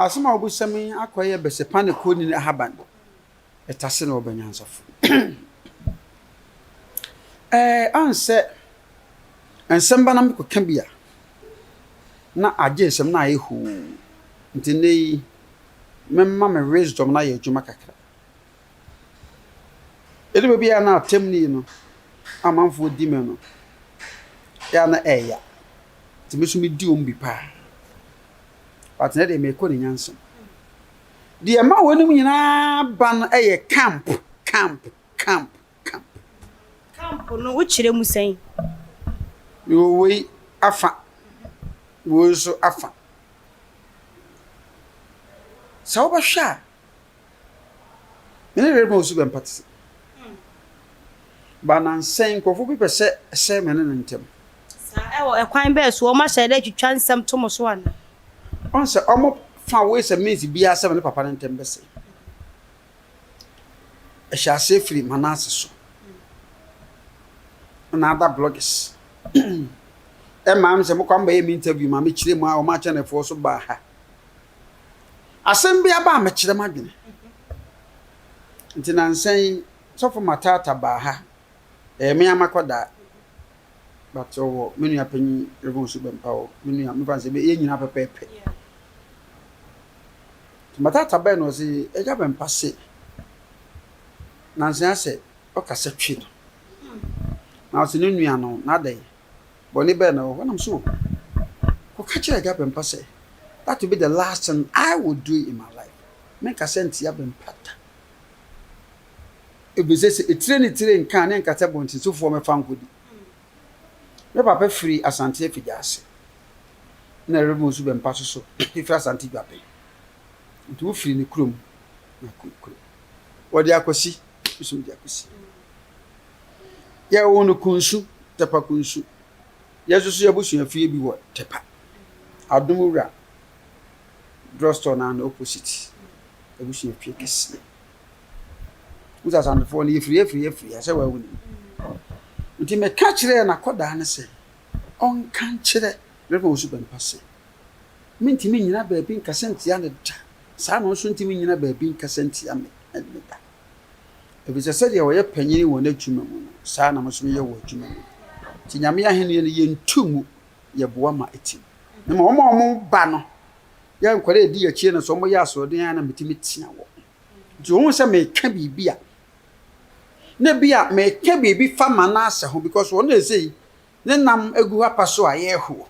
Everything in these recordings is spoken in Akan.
Asɛm a wobisa me yi akɔyɛ bɛsɛpa ne kɔnini ahaban. Ɛtase na wɔbɛ nyansafo. Ɛɛ, ansɛ nsɛm ba na mekɔka bi a, na agye nsɛm na ayɛ hoo. Nti nnɛ yi, mɛma me wisdom no ayɛ adwuma kakra. Ɛdu baabi a na atɛmni no amanfoɔ di me no, yɛ a na ɛɛya. Nti me nso medi wɔn bi paa. But nnɛ deɛ merekɔ ne nyansa mu. Deɛ ɛma wɔnom nyinaa ba no yɛ camp, camp, camp, camp. Camp no wokyerɛ mu sɛn? Mewɔ wei afa, wei nso afa. Sɛ wobɛhwɛ a, Me ne Raymond nso bɛmpa te sɛ. Ba nansa yi nkurɔfoɔ bi pɛ sɛ ɛsɛe me ne no ntam. Saa, ɛwɔ ɛkwan bɛn so? Wɔn ahyɛ da twitwa nsɛm to mo so anaa? Wɔn sɛ wɔn fa ways and means biara sɛ me ne papa no ntam bɛsɛe. Ɛhyɛ aseɛ firi Manase so. Ɛna other bloggers. Ɛmaa me sɛ mokɔ ambɛyɛ me interview ma mekyerɛ mu a wɔn akyɛnɛfoɔ so baa ha. Asɛm bi aba a mekyerɛ m'adwene. Nti nansa yi, Sɔfo Matata baa ha. Ɛyɛ me ara m'akwadaa. But ɔwɔ me nua panyin Rev. Osu Bɛmpa hɔ. Me nua, mefa no sɛ yɛn nyinaa pɛpɛɛpɛ. Nti Matata bae na ɔse, Agya Bɛmpa se, nansa yi asɛ ɔkasa twi no. Na ɔse ne nua no, n'adɛn? Bɔne bɛn na ɛwɔ hɔ? Nam so kɔka kyerɛ Agya Bɛmpa sɛ, That will be the last thing I will do in my life. Menkasa ntia Bɛmpa da. Efisɛ sɛ etire ne tire nka a, ne nka sɛ bɔntensofoɔ mmɛfa nkɔdi. Me papa firi Asante Afigya-ase, ɛna Rev. Owusu Bɛmpa nso so firi Asante Dwaben. Nti wofiri ne kurom na akɔ ne kurom. Wɔde Akwasi, me nso mede Akwasi. Yɛwoo no Kunsu, Tepa Kunsu. Yɛn nso so yɛabusua fie bi wɔ Tepa. Adom Wura drugstore no ano opposite. Abusua fie kɛseɛ. Wohu sɛ Asantefoɔ no yɛfiri yɛfiri yɛfiri yɛ sɛ wɔawu nim. Nti meka kyerɛɛ n'akɔdaa no sɛ ɔnka nkyerɛ Reverend Owusu Bɛmpa sɛ mentumi nnyina baabi nkasa ntia no da. Saa na ɔno nso ntumi nnyina baabi nkasa ntia me da. Efisɛ sɛdeɛ ɔyɛ panyin wɔ n'adwuma mu no, saa ara na mo nso moyɛ wɔ adwuma mu. Nti Nyame ahennie no, yɛntu ngu, yɛboa ma ɛtim. Na mmom wɔn a wɔba no, yɛ nkwadaa a ɛdi akyire no, sɛ wɔyɛ asoɔden ara na metumi tea wɔn. Nti wɔhu sɛ meka biribi a, na bi a meka biribi fa Manase ho because wɔn na ɛsei ne nam gu hɔ apa so a yɛrehoɔ.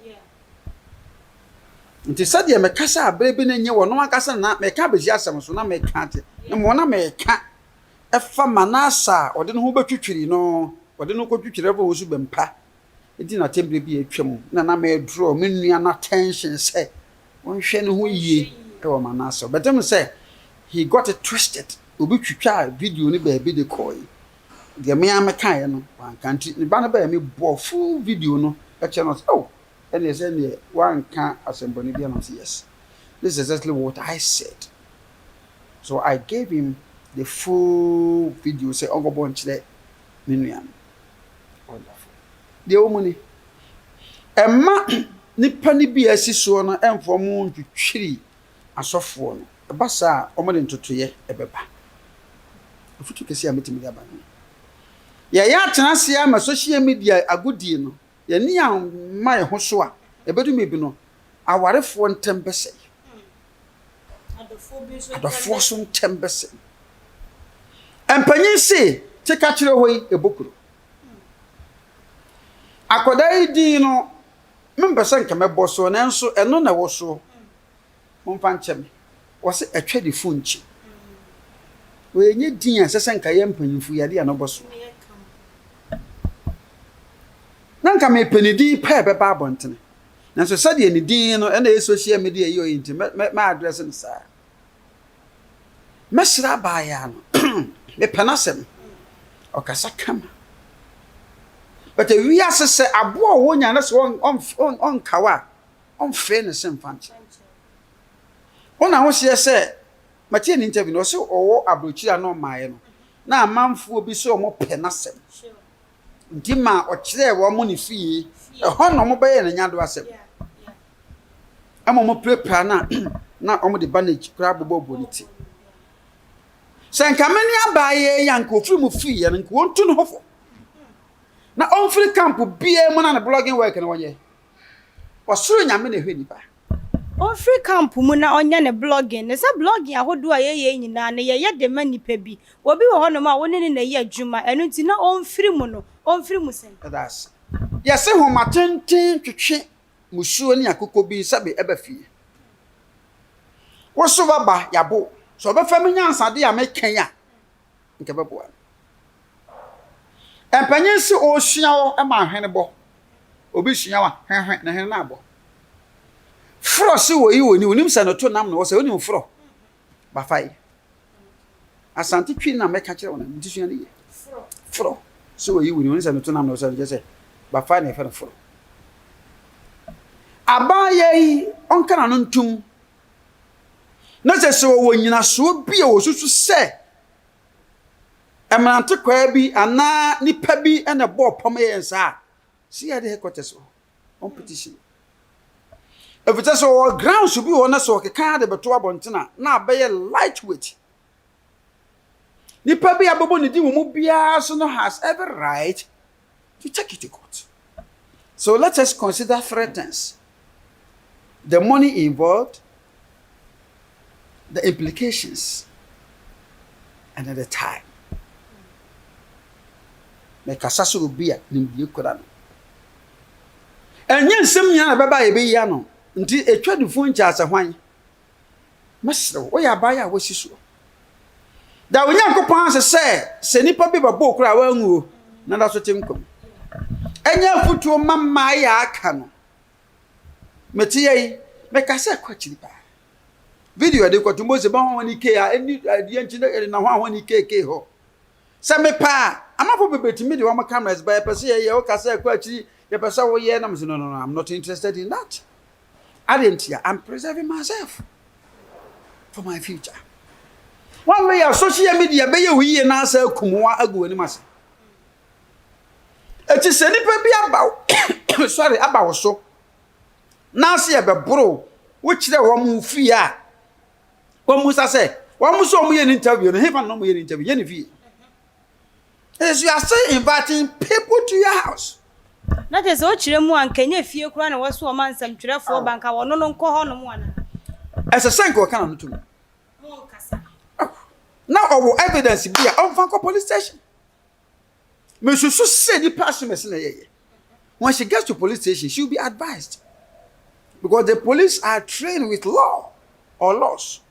Nti sɛdeɛ mekasa a berɛ bi no nyɛ wɔn ankasa na meka abɛsi asɛm so na meka ate na mmom na meka ɛfa Manase a ɔde ne ho bɛtwitwiri no, ɔde no kɔtwitwiri ɛfɔ wɔ so bɛmpa nti na tɛmberɛ bi a atwam na na medraw me nua no attention sɛ ɔnhwɛ ne ho yie wɔ Manase ho. But ɛm sɛ he got it twisted, obi twitwaa video no baabi de kɔɔe. Deɛ me ara mekaeɛ no wanka nti ne ba no baeɛ mebɔɔ full video no kyerɛ no ɔse oh ɛneɛ sɛ neɛ wanka asɛmbɔne biara na ɔse yes this is exactly what I said so I gave him the full video sɛ ɔnkɔbɔ nkyerɛ ne nua no. Wonderful. Deɛ ɛwɔ mu ni ɛmma nipa no bi a asi soɔ no ɛmfa wɔn ntwitwiri asɔfoɔ no. Ɛba saa a, wɔde ntotoeɛ bɛba. Afotu kɛseɛ a mɛtumi de aba no, yɛyɛ atena ase ama social media agodie no, yɛn ani amma yɛn ho so a, ɛbɛdu baabi no, awarefoɔ ntam bɛsɛe. Adɔfoɔ so ntam bɛsɛe. Mpanyin se, te ka kyerɛ hɔ yi, ɛbɔ kuro. Akwadaa yi din no, mempɛ sɛ nka mɛbɔ soɔ, nanso ɛno na ɛwɔ soɔ. Momfa nkyɛ me. Wɔse atwadifo nkyi. Wei ɛnyɛ din a ɛsɛ sɛ nka yɛn mpanyimfo yɛde yɛn ano bɔ so. Na nka mepɛ ne din pɛ ɛbɛba abɔntene. Nanso sɛdeɛ ne din no ɛna ɛyɛ social media yi ɔyɛ nti mɛ mɛ address no saa. Mɛsrɛ abaayaa no mepɛ n'asɛm. Ɔkasa kama. But wiase sɛ aboa a ɔwɔ nya na sɛ ɔnkaw a ɔmfrɛ no sɛ mfa nkyɛ. Wo na woseɛ sɛ, matie ne interview no, ɔse ɔwɔ aburokyire a na ɔmaeɛ no, na amanfoɔ bi sɛ wɔn pɛ n'asɛm. Nti ma ɔkyerɛɛ wɔn ne fie, ɛhɔ na wɔn bɛyɛ no nyado asɛm. Ɛma wɔpirapira no a, na wɔde bandage koraa bobɔbobɔ ne ti. Sɛ nka me ne abaayewa yi a nka ofiri mu firiiɛ no, nka wɔntu ne ho fo. Na ɔmfiri camp biara mu na ne blogging work no wɔnyɛ. Ɔsoro Nyame na ɛhwɛ nipa. Ɔmfiri camp mu na ɔnyɛ ne blogging no. Sɛ blogging ahodoɔ a yɛyɛ yi nyinaa no, yɛyɛ de ma nipa bi. Obi wɔ hɔnom a wo ne no na ɛyɛ adwuma, ɛno nti na ɔmfiri mu no, ɔmfiri mu sɛn? Yɛda ase. Yɛse nhoma tenten twetwe musuo ne akokɔ bi sɛbe ɛba fie. Wo so bɛba, yɛabo wo. Sɛ ɔbɛfa me nyansadeɛ a meka yi a, nka ɛbɛboa no. Mpanyin se ɔresua wo ma ahwene bɔ. Obi sua wo a, hwɛhwɛ na hwene no abɔ. Forɔ se wɔyi wɔ ni, onim sɛ no to nam na wɔ sɛ onim forɔ. Bafa yi. Asante twi na mɛka kyerɛ wo no, nti sua no yie. Forɔ se wɔyi wɔ ni, onim sɛ no to nam na wɔ sɛ no kyerɛ sɛ bafa na yɛfɛ no forɔ. Abaayɛ yi, ɔnka n'ano ntom. Na sɛ sɛ ɔwɔ nyinasoɔ bi a ɔsusu sɛ mmerante kwaa bi anaa nipa bi na ɛbɔɔ pam yɛ yɛn saa a, CID headquarters hɔ, wɔn petition. Efisɛ sɛ ɔwɔ grounds bi wɔ hɔ na sɛ ɔkeka de bɛto abɔnten a, na abɛyɛ lightweight. Nipa bi a bɛbɔ ne din wɔ mu biara so no has every right to take it to court. So let us consider three things. The money involved, the implications, and then the time. Mekasa sɛ obi a nimdeɛ kura no. Ɛnyɛ nsɛm nyinaa na ɛbɛba a yɛbɛyi ano. Nti ɛtwa dufoɔ nkyɛ asɛ hwan? Mɛsrɛ wo, woyɛ abaayewa a woasi soɔ. Da Onyankopɔn ase sɛ, sɛ nnipa bi bɛbɔ wo koraa a woanwu o, na da so te nkwa mu. Ɛnyɛ afotuo ma mmaeɛ a aka no. Mete yɛ yi, meka sɛ kɔ akyiri paa. Video yɛde kɔto Mose ba hɔn ne kee a ɛni adeɛ nti na yɛde na hɔn hɔn ne keekee hɔ. Sɛ mepɛ a, amafo bebree tumi de wɔn cameras ba yɛpɛ sɛ yɛyɛ, woka sɛ kɔ akyiri, yɛpɛ sɛ woyɛ, na mese no no no, I'm not interested in that. Adɛn ntia? I'm preserving myself for my future. One way a social media bɛyɛ wo yie na asɛ akum wo agu w'anim ase. Eti sɛ nipa bi aba wo sorry aba wo so na ase ɛbɛboro wokyerɛ wɔn wo fie a wɔn musa sɛ wɔn nso wɔn yɛ ne interview no hefa na wɔn yɛ ne interview yɛ ne fie. Is you are still inviting people to your house. Na kyerɛ sɛ wokyerɛ mu a nka ɛnyɛ fie koraa na wɔso wɔma nsɛmtwerɛfoɔ ba nka wɔno no nkɔ hɔ nom anaa? Ɛsɛ sɛ nka ɔka n'ano tom. Na ɔwɔ evidence bi a ɔmfa nkɔ police station. Mesusu sɛ nipa asomasi na ɛyɛyɛ. When she gets to police station, she will be advised. Because the police are trained with law or laws.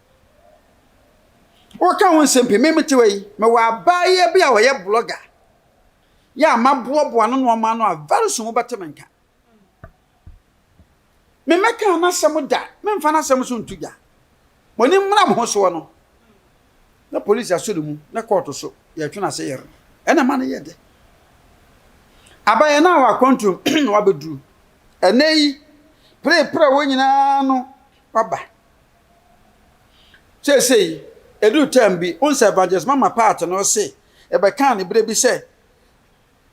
Woka ho nsɛm pii. Me mete hɔ yi, mewɔ abaayewa bi a ɔyɛ blogger. Yɛ a maboaboa no nneɛma ano a very soon wobɛte me nka. Memmɛkaa n'asɛm da, memfa n'asɛm so nto dwa. Mo ani mmra mo ho soɔ no, na polisi asɔ ne mu, na kɔɔto so, yɛtwe n'ase yere no. Ɛna ɛma no yɛ dɛ. Abayɛ no a wɔ akwantuom na wabɛduru. Ɛnɛ yi, perepere a wɔn nyinaa no waba. Seesei, ɛduru term bi, wohu sɛ Evangelist Mama Pat no se, ɛbɛkaa ne berɛ bi sɛ,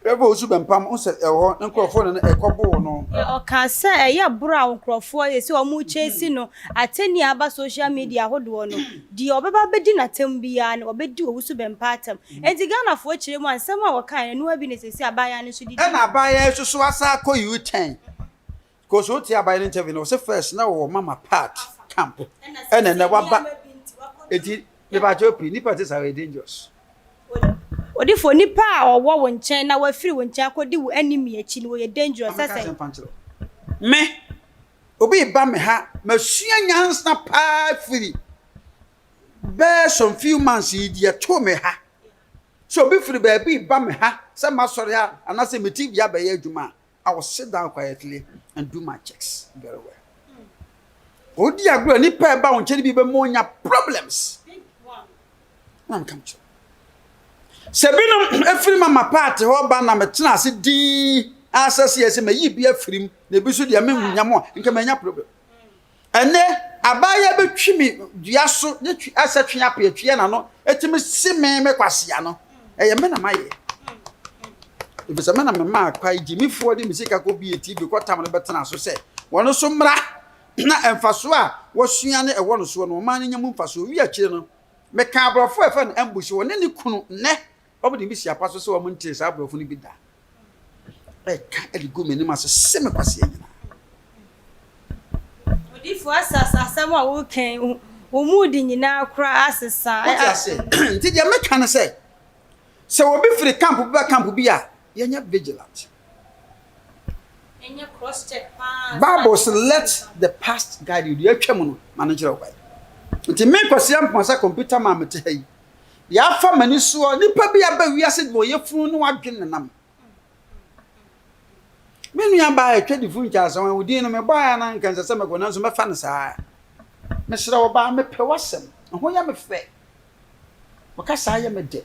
Rev. Owusu Bɛmpam, wohu sɛ ɛwɔ hɔ, ne nkurɔfoɔ ne no ɛkɔboo no. Ɔkaa sɛ ɛyɛ boro a nkurɔfoɔ yɛ sɛ wɔrekyɛsi no atɛnni a aba social media ahodoɔ no, deɛ ɔbɛba abɛdi n'atɛm biara no, ɔbɛdi Owusu Bɛmpa atɛm. Enti Ghanafoɔ kyerɛ mu a, nsɛm a wɔkaeɛ no, ɛno ara bi na seesei abaayewa no nso de di. Ɛna abaayewa yi nso so asan akɔ U-turn. Cause wo te abayɛ no interview no ɔsɛ first na ɔwɔ mama part camp ɛna ɛnɛ waba eti nipa kyɛw pii nipa te saa ɔyɛ dangerous. Odifo nipa a ɔwɔ wo nkyɛn na wafiri wo nkyɛn akɔdi wo enemy akyi no ɔyɛ dangerous sɛ sɛn. Me obi ba me ha masua nyansa paa firi bɛɛ some few months yi deɛ too me ha sɛ obi firi baabi ba me ha sɛ masɔre ha anaasɛ me TV abɛyɛ adwuma a I will sit down quietly and do my checks very well. Odi agorɔ nipa ɛba wo nkyɛn bi bɛ mo nya problems. Na meka kyerɛ. Sɛ binom efiri mama paati hɔ ba na metena ase dinn asɛse yɛ sɛ mayi bi afiri mu na ebi so deɛ mennya mo a nka manya problem. Ɛnnɛ, abaayewa bi twe me dua so ne twe asɛ twe apea twia n'ano etumi si me me kwasea no. Ɛyɛ me na mayɛ. Efisɛ me na memaa kwae gyimifoɔ de me sika kɔ bie TV kɔtam no bɛtena so sɛ wɔn nso mmra. na mfasoɔ a wɔsua ne ɛwɔ no soɔ no, ɔman no nya mu mfasoɔ. Wie akyire no, mekaa aborɔfo a yɛfrɛ no ambush, wɔne ne kunu nnɛ wɔde me si apa so sɛ wɔn ntee saa aborɔfo no bi da. Ɛka de gu m'anim ase se me kwasea nyinaa. Odifo Asas asɛm a woreka yi, wo mood nyinaa koraa asesa. Wote ase? Nti deɛ meka ne sɛ, sɛ obi firi camp bi ba camp bi a, yɛnyɛ vigilant. Yɛnyɛ cross check paa. Bible se let the past guide you, deɛ atwa mu no, ma no nkyerɛ wo kwan. Nti me Kwasi Amponsah computer man mete ha yi, deɛ afa m'ani soɔ, nipa bi aba wiase de wɔyɛ funu ne wadwene nenam. Me nua baa atwadifo nkyaasewa, wo din no mebɔ a na nka nsɛ sɛ mɛkɔ nanso mɛfa no saa. Mesrɛ wo baa mepɛ w'asɛm, ɛho yɛ me fɛ. Wo kasa yɛ me dɛ.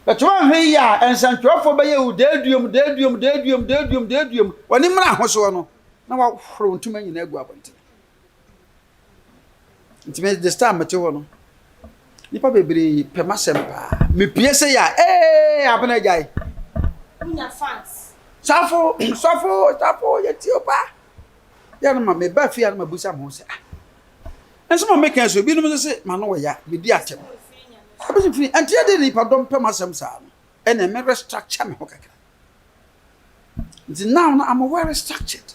But woanhwɛ yie a nsɛntwerɛfoɔ bɛyɛ wo deeduom deeduom deeduom deeduom deeduom w'ani mmra ahosoɔ no na wahoro wo ntoma nyinaa agu abɔntene. Nti me this time mete hɔ no, nipa bebree pɛ m'asɛm paa. Mepie sɛ yɛ a, ee abena agyae. Wonya fans. Sɔfo, sɔfo, sɔfo, yɛtie o paa. Yɛ no ma meba fie a na mabusa me ho sɛ ah. Nso ma meka so ebinom nso se m'ano wɔ ya, medi atɛm. Ebi firi ɛnti ɛde nipa dɔm pɛ m'asɛm saa no, ɛna me restructure me ho kakra. Nti now no I'm well restructured.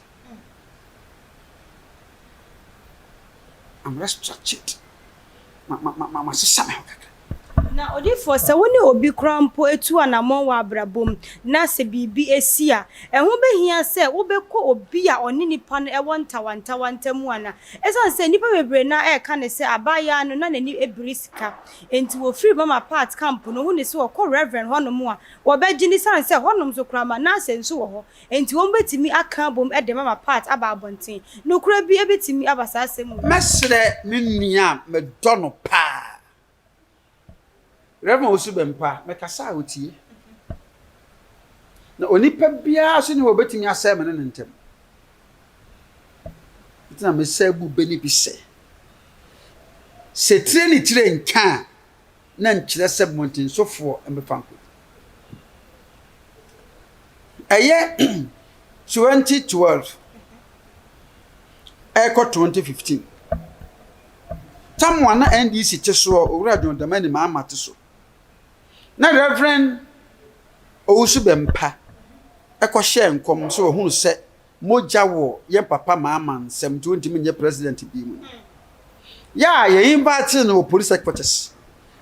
I'm restructured. Ma ma ma ma sesa me ho kakra. Na odiyifoɔ, sɛ wo ne obi koraa mpo tu anammɔn wɔ abrabɔ mu na sɛ biribi si a, ɛho bɛhia sɛ wobɛkɔ obi a ɔne nipa no wɔ ntawantawa ntam anaa? Ɛsiane sɛ nnipa bebree no ara reka no sɛ abaayaa no na n'ani bere sika nti wɔfiri Mama Pat camp no, wohu no sɛ ɔkɔ Reverend hɔnom a, Wɔbɛgye no esiane sɛ hɔnom nso koraa Manase nso wɔ hɔ nti wɔbɛtumi aka abom de Mama Pat aba abɔnten. Nokorɛ bi bɛtumi aba saa asɛm wei mu. Mɛsrɛ me nua a medɔ no paa, Rev. Owusu Bempah, mekasa a otie. Na onipa biara nso nni hɔ a obetumi asɛe me ne no ntam. Nti na mesan bu bɛ no bi sɛ, sɛ tire ne tire nka a, na nkyerɛ sɛ mmɔntensofoɔ mmɛfa nkɔdi. Ɛyɛ 2012 ɛrekɔ 2015 tam a na NDC te soɔ, Owura John Dramani Mahama te so, na Reverend Owusu Bɛmpa ɛkɔhyɛɛ nkɔm sɛ ɔhunu sɛ mogya wɔ yɛn papa Mahama nsam nti ɔntumi nyɛ president bi mu no. Yɛ a yɛ invite no wɔ police headquarters.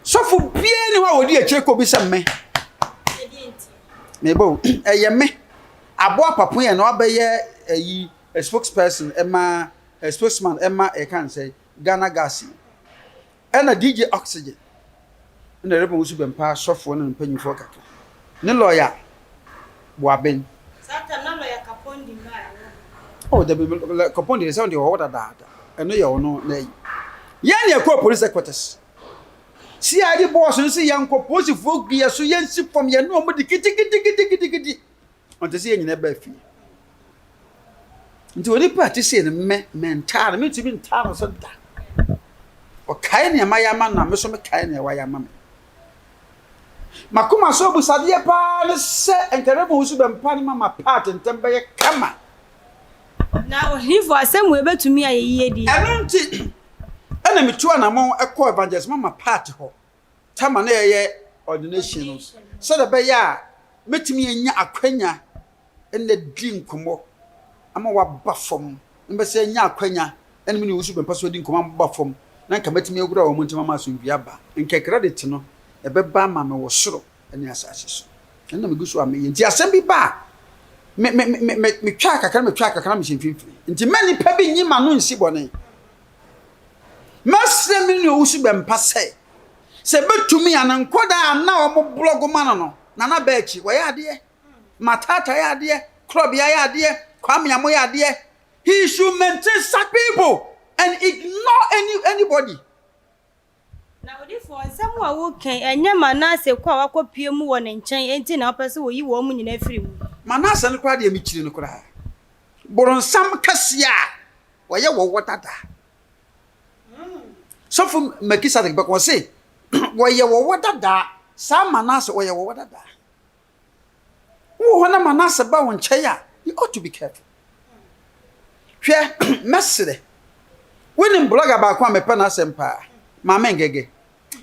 Sɔfo biara ni hɔ a wɔdi akyire kɔ bi sɛ me. Mebɔ o, ɛyɛ me. Aboa papo yɛ na wabɛyɛ ayi spokesperson ɛma spokesman ɛma ɛka nsɛ Ghana gas yi. Ɛna DJ Oxygen na Reverend Owusu Bempah sɔfoɔ ne ne mpanyinfoɔ kakra ne lɔya Boaben. Saa time na lɔya Kapondi mmaeɛ wɔ hɔ. Oh dabi Kapondi deɛ sɛ ɔno deɛ ɔwɔ hɔ dadaada ɛno yɛ ɔno n'ayi. Yɛn na yɛkɔɔ police headquarters CID boss no se yɛnkɔ polisifoɔ gu yɛ so yɛnsi fam yɛne wɔn di kitikitikitikiti. Ɔnte sɛ yɛn nyinaa baa fie. Nti onipa a ɛte sei no, me, mentaa no, mentumi ntaa no so da. Ɔkae nea mayɛ ama no a, me nso mekae nea wayɛ ama me. M'akoma so abusadeɛ paa ne sɛ nka Reverend Owusu Bɛmpa ne Mama Pat ntam bɛyɛ kama. Na Odiyifo, asɛm wei bɛtumi ayɛ yie deɛ? Ɛno nti ɛna metu anammɔn kɔɔ Evangelist Mama Pat hɔ. Tama na yɛyɛ ordination no sɛdeɛ ɛbɛyɛ a mɛtumi anya akwanya na di nkɔmmɔ ama waba fam na mɛsɛ anya akwanya ɛne me ne Owusu Bɛmpa so adi nkɔmmɔ ama waba fam na nka mɛtumi awura wɔn ntam ama asomdwoeɛ aba. Nka credit no ɛbɛba ama me wɔ soro ne asase so. Ɛno na megu so a meyɛ. Nti asɛm bi ba a, me, me, me, me, metwaa kakra, metwaa kakra na mehyɛ mfimfini. Nti mma nnipa bi nyi m'ano nsi bɔne. Mɛsrɛ me nua Owusu Bɛmpa sɛ, sɛ ɛbɛtumi a, ne nkwadaa a na wɔn blɔgo ma no no, Nana Bɛɛkyi, wɔyɛ adeɛ, Matata yɛ adeɛ, Korɔbea yɛ adeɛ, Kwame Amo yɛ adeɛ. He should maintain such people and ignore any anybody. Na odifoɔ, nsɛm a woreka yi, ɛnyɛ Manase kɔ a wakɔpue mu wɔ ne nkyɛn nti na wopɛ sɛ wɔyi wɔn nyinaa firi mu? Manase no koraa deɛ mekyiri no koraa. Boronsam kɛseɛ a wɔyɛ wɔwɔ dada. Sɔfo Melchizedek bɛka ɔse wɔyɛ wɔwɔ dada. Saa Manase wɔyɛ wɔwɔ dada. Wowɔ hɔ na Manase ba wo nkyɛn a, you ought to be careful. Hwɛ, mɛsrɛ. Wonim blogger baako a mepɛ n'asɛm paa? Maame Ngege.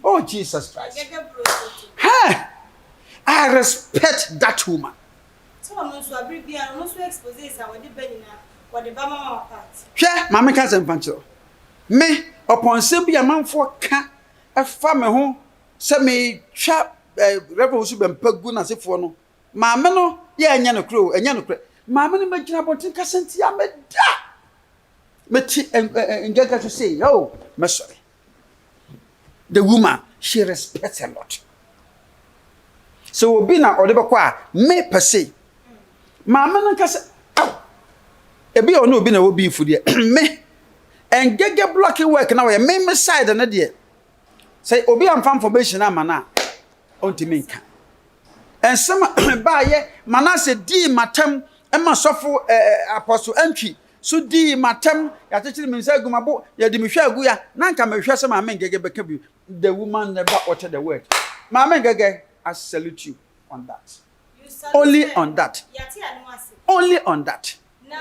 Oh Jesus Christ. Hey! I respect that woman. Hwɛ, ma menka asɛm mfa nkyerɛ wo. Me, ɔpɔn nsɛm bi a amanfoɔ ka fa me ho sɛ metwa eh, Reverend Owusu Bɛmpa gu n'asefoɔ no, maame no yɛ ɛnyɛ nokorɛ o, ɛnyɛ nokorɛ. Maame no mɛgyina abɔnten kasa ntia me da. Mete ngɛgɛ so sei, oh, mɛsɔre. The woman, she respects a lot. Sɛ obi na ɔde bɛkɔ a, me pɛ se. Maame no nkasa, aw, ebi a ɔne obi na ɛwɔ beef deɛ, me, ngɛgɛ blocking work na ɔyɛ, me me side no deɛ, sɛ obi amfa information ama no a, ɔntumi nka. Nsɛm a baayɛ, Manase dii matam ma sɔfo eh, Apostle Antwi so dii m'atɛm, yɛakyekyere me nsa agu m'abo, yɛde me hwɛ agu ya, na anka mehwɛ sɛ Maame Ngege bɛka bi, the woman never uttered a word. Maame Ngege, I salute you on that. You salute Only her. on that. Yɛate ano ase. Only on that. Na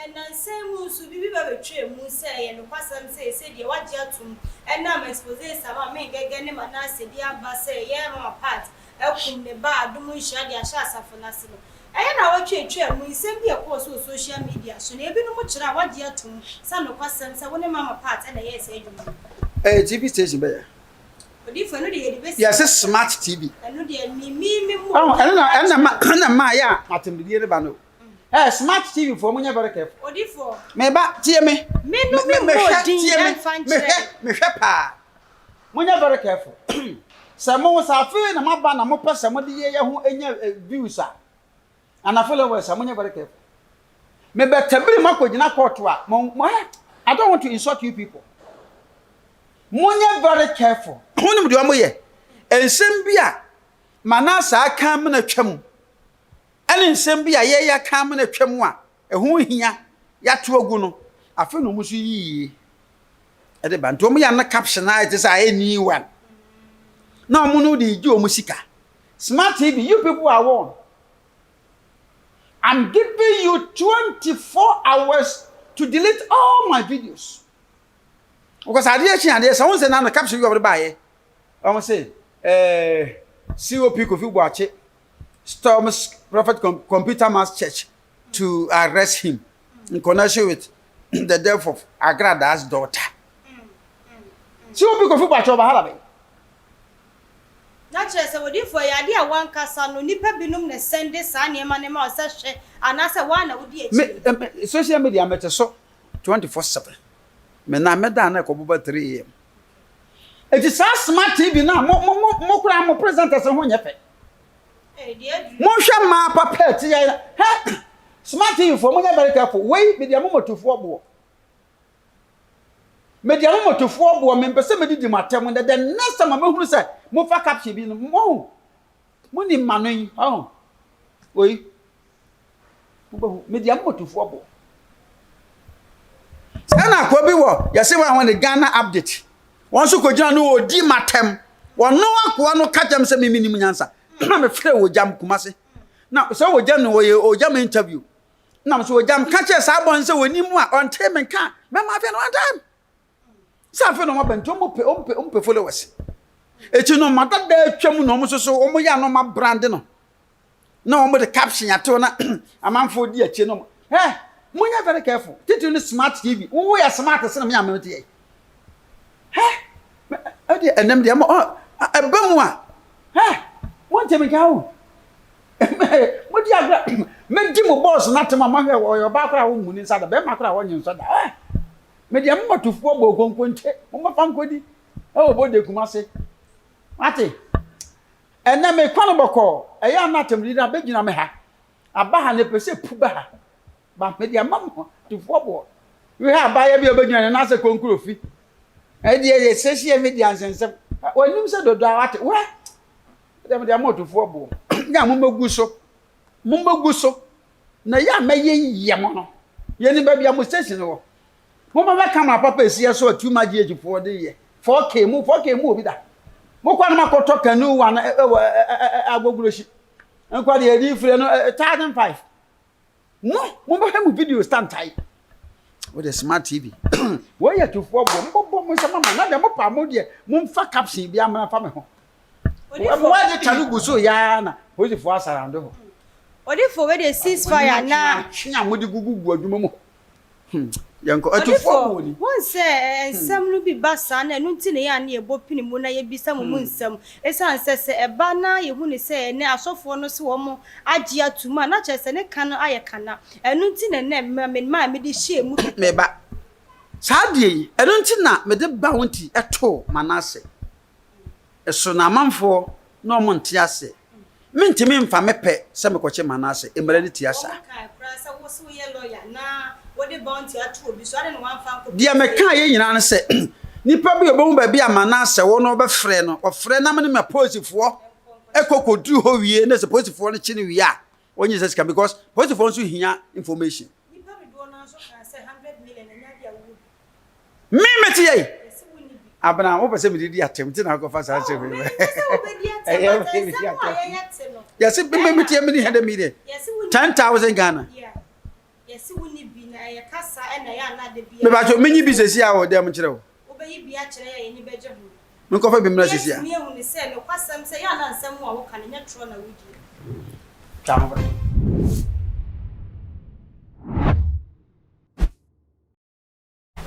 nnansa yi mu nso, biribi ba bɛtwaa mu sɛ ɛyɛ nokwasɛm sɛ seesei deɛ wɔagye atom ɛnam exposés a Maame Ngege ne Manasseh de aba sɛ ɛyɛ Mama Pat akum ne ba Adom Nhyira de ahyɛ asafo no ase no. Ɛyɛ nnawɔtwe a etwaa mu yi, nsɛm bi a ɛkɔɔ so wɔ social media so no, ebinom kyerɛ a wɔagye atom sɛ nokwasɛm sɛ wo ne Mama Pat na ɛyɛɛ saa adwuma no. Ɛyɛ TV station bɛyɛ. Odiyifo, ɛno deɛ yɛde bɛsi Yɛse smart TV. Ɛno deɛ me me me mu Ɔho, ɛno na ɛno na ma obiara ɛno na maa yɛ a atɛmdidie no ba no. Ɛɛ smart TV foɔ mo nyɛ very careful. Odiyifoɔ. Me ba tie me. Me no Me me me mmɔɔ hwɛ din tie me ɛmfa me nkyerɛ. hwɛ me hwɛ paa. Mo nyɛ very careful. Sɛ mo sɛ afei na moaba na mopɛ sɛ mode yɛ yɛ ho nya views a ana followers a monyɛ very careful. Mebɛtabiri mo akɔgyina court a mo mo eh, I don't want to insult you people. Monyɛ very careful. Wonim deɛ wɔyɛ? Nsɛm bi a Manase aka amena twam ɛne nsɛm bi a yɛyɛ aka amena twam a ɛho hia yɛato agu no, afei na wɔn nso yiyie de ba. Nti wɔn yɛ no caption a ɛte sɛ ayɛ new one. Na wɔn no de gye wɔn sika. Smart TV, you people are warned. I'm giving you 24 hours to delete all my videos. Because adeɛ kye adeɛ sɛ wɔn sɛ na no caption bi a wɔde baayɛ. Wɔn sɛ ɛɛ COP Kofi Boakye storms Prophet Computer Mass Church to arrest him in connection with the death of Agrada's daughter. Sɛ obi kɔfi bɔ akyɛ ɔba ha bɛn. Na kyerɛ sɛ odiyifoɔ ɛyɛ adeɛ a wankasa no nnipa binom na sɛnde saa nneɛma no ma wo sɛ hwɛ anaasɛ woa na wodi akyire. Me, me, social media mete so 24/7. Me na meda na ɛkɔbɔ ba 3 am. Eti saa smart TV no a mo mo mo mo koraa mo presenters ho nyɛ fɛ. Monhwɛ mmaa papa ɛte yɛ na hɛ smart TV foɔ monyɛ very careful wei mede ama motofoɔ boɔ mede ama motofoɔ boɔ mempɛ sɛ medidi mo atɛm ndɛ the next time a mɛhunu sɛ mofa caption bi no mo mo nim ma no yi ɔho wei Wobɛhu, mede ama otufoɔ bo. Saa na akoa bi wɔ yɛse wɔn a wɔn ne Ghana update. Wɔn nso kɔgyina no ɔdi matɛm. Wɔno akoa no ka kyɛm sɛ mimi nim nyansa. Na mefrɛ wɔ gyam Kumase. Na sɛ wɔ gyam no wɔyɛ ɔgyam interview. Na so wɔ gyam ka kyerɛ saa bɔn sɛ wɔnim a ɔnte me nka. Mɛma afei no one time. Sɛ afei na wɔn aba nti wɔn pɛ wɔn pɛ wɔn pɛ followers. Ekyi no ma dada atwam na wɔn nso so wɔn yɛ ano ma brand no. Na wɔn de caption ato na amanfoɔ di akyire no. Ɛ mo nyɛ very careful. Titiri ne smart TV. Wo yɛ smart sene me a me te yɛ. Hɛ ɛdeɛ ɛnɛm deɛ mo ɛbɛ mu a hɛ mo ntɛm nka o. Mo di agorɔ mɛ di mo bɔs n'atem a mo ahwɛ ɔyɛ ɔbaa koraa wɔn mu ne nsa da bɛrima koraa wɔn nye nsa da. Ɛ Me deɛ moma tufoɔ bɔ okonkonte momɛfa nkɔdi ɛwɔ bode Kumase wate ɛnɛ mekɔ no bɔkɔɔ ɛyɛ ana atɛmdidi no abɛgyina me ha aba ha na ɛpɛ sɛ pu ba ha ba me deɛ ma mo tufoɔ boɔ wehwɛ abaayɛ bi a ɔbɛgyina ne nan sɛ konkuro fi ɛdeɛ yɛ social media nsɛnsɛm wɔnim sɛ dodo a wate wɛ deɛ me deɛ ma ɔtufoɔ boɔ nyɛ a momɛgu so momɛgu so Na yɛ a mɛyɛ yɛ mo no, yɛnim baabi a mo station wɔ. Momma camera papa esi yɛ so a too much GH foɔ de yɛ 4K mu 4K mu obi da. Mokɔ no makɔtɔ canoe one ɛwɔ agbogurohyi. Nkɔ deɛ yɛde firi no 1005. Mo mobɛhwɛ mo video stantae. Wode smart TV. Wei yɛ tufoɔ boɔ. Mobɔbɔ mo nsɛm ama na deɛ mopa mo deɛ momfa caption bi amena fa me ho. Odifo. Wɔagye twa no gu so yaa na polisifoɔ asarando hɔ. Odifo wei deɛ cease fire na. Twe a mode gugu gu adwuma mu hɔ. Hmm, yɛnkɔ. Atufoɔ Odifo, boɔ ni. wohu sɛ nsɛm no bi ba saa na ɛno nti na yɛn a na yɛbɔ pini mu na yɛbisa mo mu nsɛm. Esiane sɛ sɛ ɛba na yɛhu no sɛ ɛnnɛ asɔfoɔ no se wɔn agye atom a, na kyerɛ sɛ ne ka no ayɛ kana. Ɛno nti na ɛnnɛ mma me mma a mede hyɛɛ mu kɛkɛ. Me ba, saa adeɛ yi, ɛno nti na mede bounty too Manase so, na amanfoɔ na wɔn nte aseɛ. Mentumi mfa me pɛ sɛ mekɔkye Manase, mmara no tia saa. Deɛ mekaeɛ nyinaa ne sɛ, nipa bi a ɔbɛhu baabi a Manase wɔ no ɔbɛfrɛ no, ɔfrɛ na me ne m'apolisifoɔ kɔ kɔduru hɔ wie, na sɛ polisifoɔ no kye no wie a, Wɔnyi sɛ sika because polisifoɔ nso hia information. Me mete yɛ yi. Abena wopɛ sɛ mede di atɛm nti na akɔfa saa nsɛm yi. Ɛyɛ mede di atɛm. Yɛse me mete yɛ mene 100 million. 10,000 Ghana. Yɛse wo ni bi na ɛyɛ kasa na ɛyɛ anaa da biara. Mepakyɛw menyi bi sɛsi a wɔ dɛm nkyerɛ wo. Wobɛyi bi akyerɛ yɛ a yɛni bɛgye ho. Menkɔfa bi mmra sɛsi a. Yɛatumi ahu no sɛ nokwasɛm sɛ ɛyɛ a na nsɛm a woka no nyɛ torɔ na wodie. Twa ho bra.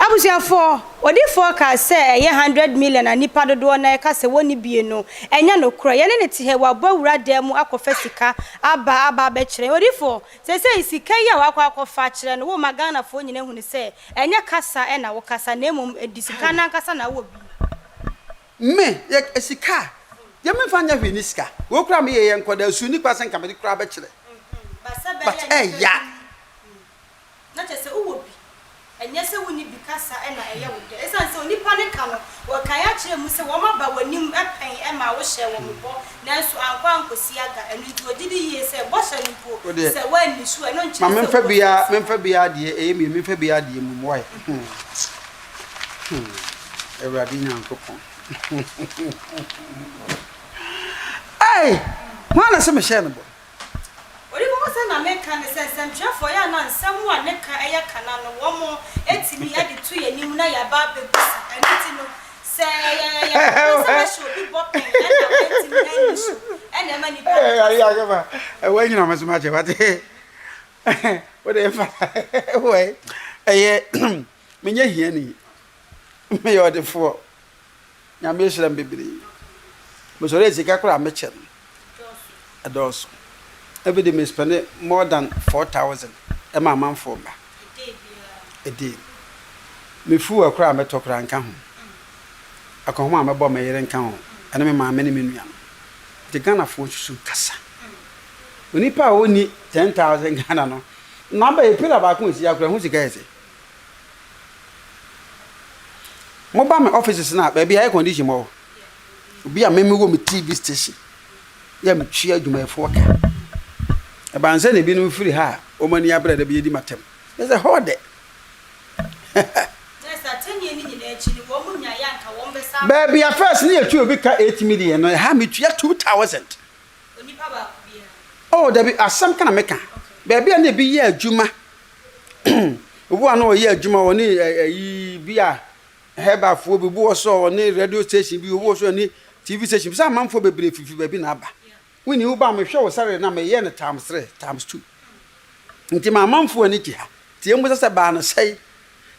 Abusuafoɔ, odiyifoɔ kaa sɛ ɛyɛ hundred million a nnipa dodoɔ no ara ka sɛ wɔnni bie no, ɛnyɛ nokorɛ. Yɛne no te ha yi, wabɔ awura dan mu akɔfa sika aba aba abɛkyerɛ yɛn. Odiyifoɔ, seesei sika yi a wakɔ akɔfa akyerɛ no, worema Ghanafoɔ nyinaa ahunu sɛ ɛnyɛ kasa na wokasa na mmom ɛdi sika no ankasa na wowɔ bi. Me, yɛ, sika a, deɛ memfa nyɛ hwee ne sika. Wei koraa meyɛ yɛ nkwadaa su, nni kwan sɛ nka mede koraa bɛkyerɛ. But ɛya. Na kyerɛ sɛ wowɔ bi. Ɛnyɛ sɛ wonni bi kasa na ɛyɛ wo dɛ. Esiane sɛ onipa no ka no, wɔkae akyerɛɛ mu sɛ wɔaba w'anim pɛn maa wohyɛɛ wɔn bɔ, nanso ankɔ ankosi aga. Ɛno nti, ogye di yiye sɛ bɔhyɛ no mpo, Wo deɛ, sɛ woanni so a, ɛno ma nkyerɛ sɛ memfa wowɔ biara, sika. memfa biara deɛ ɛyɛ mmienu, memfa biara deɛ mmom, wai? Hmm. Hmm. Awurade Nyankopɔn. Ei! Hwan na sɛ mehyɛɛ no bɔ? Onipa ho sɛm na meka ne sɛ nsɛmtwerɛfoɔ yɛ a na nsɛm a ne ka yɛ kana no wɔn tumi de to yɛn anim na yɛaba abɛbisa ɛno nti no sɛ yɛpɛ sɛ wɔahyɛ obi bɔ pɛn ɛna wɔantumi anni so ɛna ɛma nipa no ka sɛ. Ɛwɔ nyina mo so makyɛ wate wode mfa wɔ ɛyɛ menyɛ hiani meyɛ ɔdefoɔ Nyame ahyira me bebree. Mesɔre sika koraa mekyɛ no ɛdɔɔso. Everyday me spend more than 4000 ɛma amanfoɔ mma. A day. Me fuel koraa mɛtɔ koraa nka ho. Akɔnhoma a mɛbɔ me yere nka ho. Ɛne me maame ne me nua no. Nti Ghanafoɔ nsusu nkasa. Onipa a ɔnni 10,000 Ghana no, namba yɛ pila baako nsi akora ho sika yɛ sɛ. Mo ba me offices no a, baabi a air condition wɔ hɔ. Obi a me mewɔ me TV station yɛ a metua adwumayɛfoɔ ka. Ɛbaa sɛ na ebinom firi ha a wɔn ani abere da bi edi m'atɛm. Yɛ sɛ hɔ dɛ. Baabi a first ne yɛtua obi ka 8 million no, ɛha metua 2000. Oh, dabi, asɛm ka na meka. Baabi a na ebi yɛ adwuma Obi wɔ hɔ a na ɔyɛ adwuma ɔne ayi bi a herbalfoɔ bi, obi wɔ so a ɔne radio station bi, obi wɔ so a ɔne TV station bi. Sɛ amanfoɔ bebree fifi baabi na aba. Wonni wo ba a mehwɛ wo salary na meyɛ no times three, times two. Nti ma amanfoɔ ani gye ha. Nti yɛmmisa sɛ baa no sɛe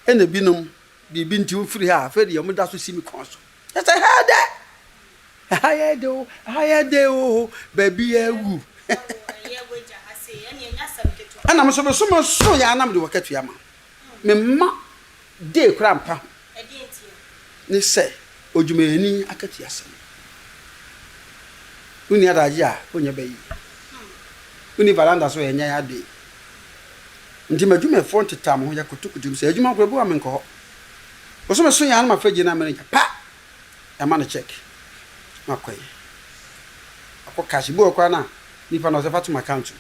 ɛna binom biribi nti wofiri ha a afei deɛ wɔda so si me kɔn so. Yɛsɛ hɛɛ dɛ! Ɛha yɛ dɛ o, ɛha yɛ dɛ o, baabi awu. Ɛna me nso me so me so yɛ anam de wɔkatua ma. Me mma day koraa mpa ho. Ne sɛ odwumayɛni akatua sɛm. Wonni adagye a wonyɛ bɛyi. Wonni veranda so ɛnyɛ yɛ ade. Nti m'adwumayɛfoɔ ntetaa mo ho yɛ kotokoto mu sɛ adwuma koraa bi wɔ a menkɔ hɔ. Wo so me so yɛ anam afɛ gyina manager pa. Yɛama no check na wakɔ yi. Wakɔ cash. Bi wɔ hɔ koraa na nipa no ɔsɛ fa to m'account mu.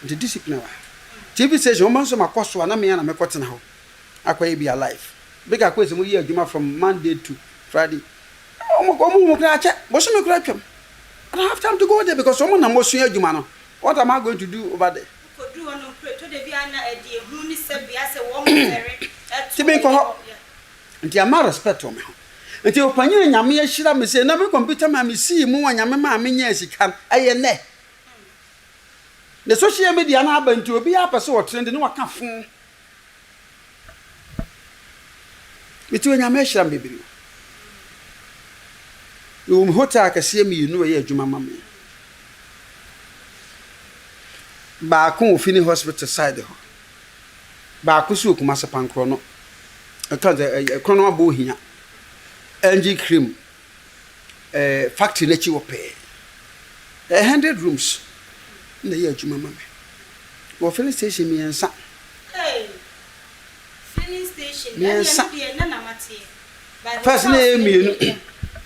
Nti discipline wɔ ha. TV station wɔn nso makɔ so a na me ara na mekɔ tena hɔ akɔyɛ bi a life. Big Akwesi mo yɛ adwuma from Monday to Friday. Wɔn wɔn hu koraa kyɛ. Bosome koraa twam. I don't have time to go there because wɔn na mo sua adwuma no. What am I going to do over there? Wokɔduru hɔ no mprɛtɔ. Nti menkɔ hɔ. Nti ama respect wɔ me ho. Nti ɔpanyin a Nyame ahyira me sei na me computer maa me sii mu a Nyame maa me nyaa sika no, ɛyɛ nnɛ. Ne social media no aba nti obiara pɛ sɛ ɔtrend na waka fo. Mete hɔ Nyame ahyira me bebree o. Mewɔ me hotel akɛseɛ mmienu a ɛyɛ adwuma ma me. Baako wɔ Fini hospital side hɔ. Baako nso wɔ Kumasi Pankorɔ no. Ɛka sɛ ɛyɛ korɔ no abɔ ohia. Engine cream ɛɛ factory n'akyi wɔ pɛɛ. Ɛyɛ 100 rooms na ɛyɛ adwuma ma me. Wɔ filling station mmiɛnsa. Mmiɛnsa. First na ɛyɛ mmienu.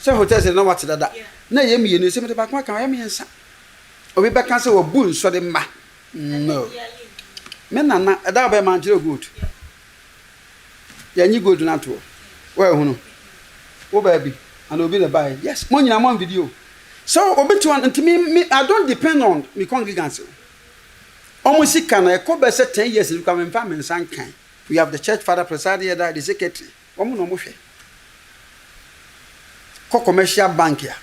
Sɛ hotel sɛ na wate dada. Na ɛyɛ mmienu sɛ mede baako aka ɛyɛ mmiɛnsa. Obi bɛka sɛ wabu nsɔre mma. No. Me nana ɛda bɛn mankyerɛ gold. Yɛnyi gold no atoɔ. Woahunu? Wo baabi ana obi na ɛbaeɛ? Yes. Mo nyinaa mo am video. So obi te hɔ nti me me I don't depend on me congregants. Wɔn sika no ɛkɔ bɛ sɛ ten years ni koraa memfa me nsa nkan. We have the church father, presiding elder, the secretary. Wɔn na wɔhwɛ. Kɔ commercial bank a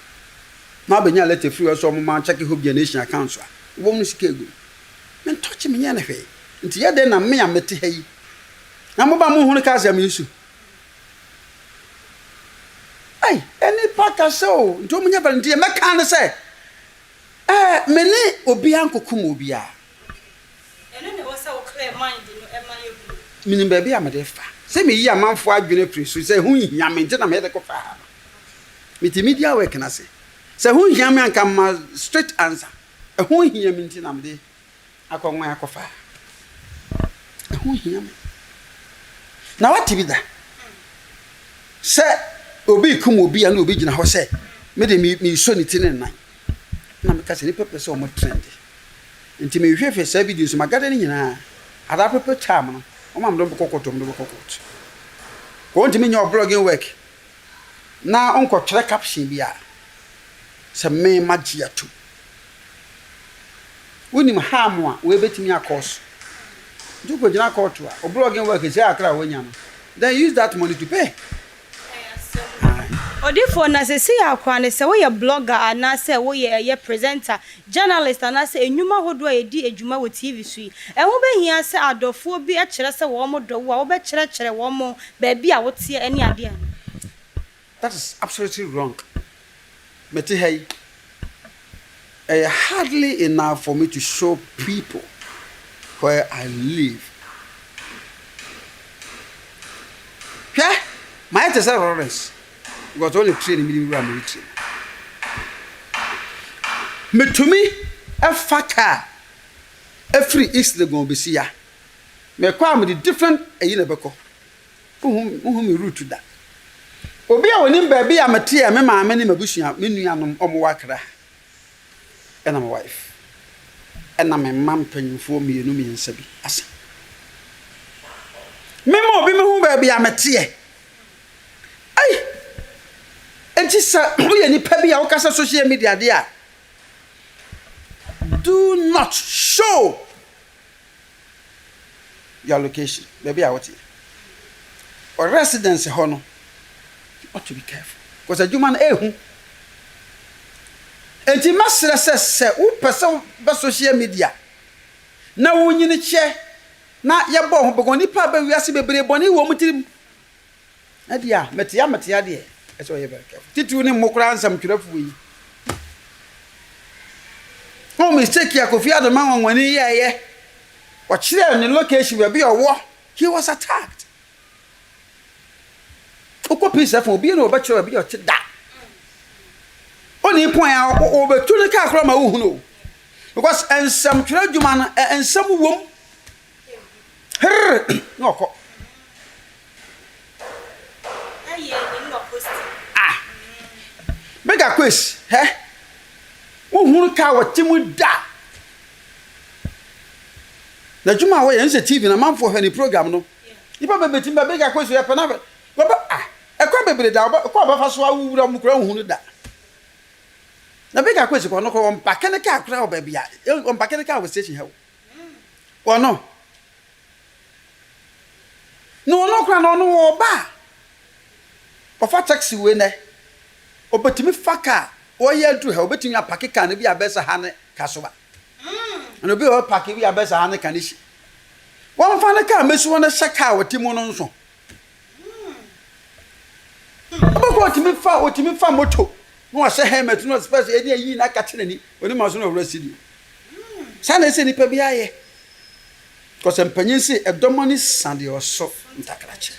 na wabɛnya letter firi hɔ sɛ wɔn ma check Hope Generation account so a wɔn no sika egu. Me ntɔkye menyɛ no hwee. Nti yɛ dɛn na me a mete ha yi na mo ba mo hunu cars a me use. Ai, nnipa kasa o, nti wɔn nyɛ valid. Nti yɛ mɛka ne sɛ Ɛɛ me ne obiara nkokum obiara. Ɛno na ɛwɔ sɛ wo clear mind no ma yɛ hunu. Menim baabi a mede fa. Sɛ meyi amanfoɔ adwene firi so sɛ ɛho nhia me nti na mede kɔfa ha no. Mete media work no ase. Sɛ ɛho nhia me a nka mema straight answer. Ɛho hia me nti na mede akɔnwan akɔfa ha. Ɛho hia me. Na wate bi da sɛ obi rekum obi a na obi gyina hɔ sɛ me de meresɔ ne ti ne nan. Na meka sɛ nnipa pɛ sɛ wɔn trend. Nti mehwehwɛ saa video so magada no nyinaa. At appropriate time no, wɔn a mede wɔn bɛkɔ court, wɔn de bɛkɔ court. Wɔntumi nyɛ blogging work na wɔnkɔtwerɛ caption bi a sɛ me magye atum. Wonim harm a wei bɛtumi akɔ so. Nti wokɔgyina kɔɔto a, wo blogging work sika kakra a woanya no, then use that money to pay. Odifoɔ, na sesei ara koraa no sɛ woyɛ blogger anaasɛ woyɛ ɛyɛ presenter, journalist anaasɛ nnwuma ahodoɔ a yɛdi dwuma wɔ TV so yi, ɛho bɛhia sɛ adɔfoɔ bi kyerɛ sɛ wɔn dɔ wo a wobɛkyerɛkyerɛ wɔn baabi a woteɛ ne adeɛ anaa? That is absolutely wrong. Mete ha yi, ɛyɛ hardly enough for me to show people where I live. Hwɛ, mayɛ te sɛ Lawrence because ɔne train mi de wura military. Metumi ɛfa car ɛfiri East Legon bɛsi ya. Mekɔ a mede different ɛyi na ɛbɛkɔ. Wonhu me route da. Obi a onim baabi a mete yɛ me maame ne m'abusua, me nuanom, wɔn wɔ Accra, ɛna me wife, ɛna me mma mpanyinfoɔ mmienu mmiɛnsa bi asa. Mema obi mehu baabi a meteɛ. Ei! Enti sɛ woyɛ nipa bi a wokasa social media deɛ a, do not show your location, baabi a wote. Wɔ residence hɔ no, you ought to be careful. Because adwuma no ehu. Enti mɛsrɛ sɛ sɛ wopɛ sɛ wobɛ social media na wonyini kyɛ na yɛbɔ ho because nipa bɛ wiase bebree bɔne wɔ wɔn tirim. Na deɛ a metea metea deɛ ɛsɛ ɔyɛ very careful. Titiriw ne mo koraa nsɛmtwerɛfoɔ yi. Wɔn mistake a Kofi Adoma nwanwani yɛɛyɛ. Ɔkyerɛɛ ne location baabi a ɔwɔ. He was attacked. Wokɔ Peace FM obi na ɔbɛkyerɛ baabi a ɔte da. Oni point a ɔbɛtu ne kaa koraa ma wohunu o. Because nsɛmtwerɛ adwuma no nsɛm wom. Herr na ɔkɔ. Ah! Mega quiz, hɛ? Wohunu kaa wɔte mu da. N'adwuma a wɔyɛ no sɛ TV na amanfoɔ hwɛ ne program no. Nipa bebree tumi ba mega quiz yɛ pɛ na wɔbɛ ah ɛkwan bebree da wɔbɛ kɔ ɔbɛfa so awuwura mu koraa nhunu da. Na mega quiz kɔ no kɔ wɔn mpake ne kaa koraa wɔ baabi a wɔn mpake ne kaa wɔ station ha o. Wɔn no. Na ɔno koraa no ɔno ɔba a, ɔfa taxi wei nɛ, ɔbɛtumi fa car, ɔyɛ aduru ha, ɔbɛtumi apake car no bi a bɛyɛ sɛ ha ne Kasoa. Ɛna obi a ɔpake bi a bɛyɛ sɛ ha ne Kaneshie. Wɔmfa ne car mmɛsi hɔ na hyɛ car a ɔte mu no nso. Ɔbɛkɔ ɔtumi fa ɔtumi fa moto na wahyɛ helmet na ɔspɛs ɛne ayi na akate n'ani onim aso na ɔwura studio. Saa na ɛsɛ nipa bi ayɛ. Kɔsɛ mpanyin se ɛdɔm ani sa deɛ ɔso ntakrakye.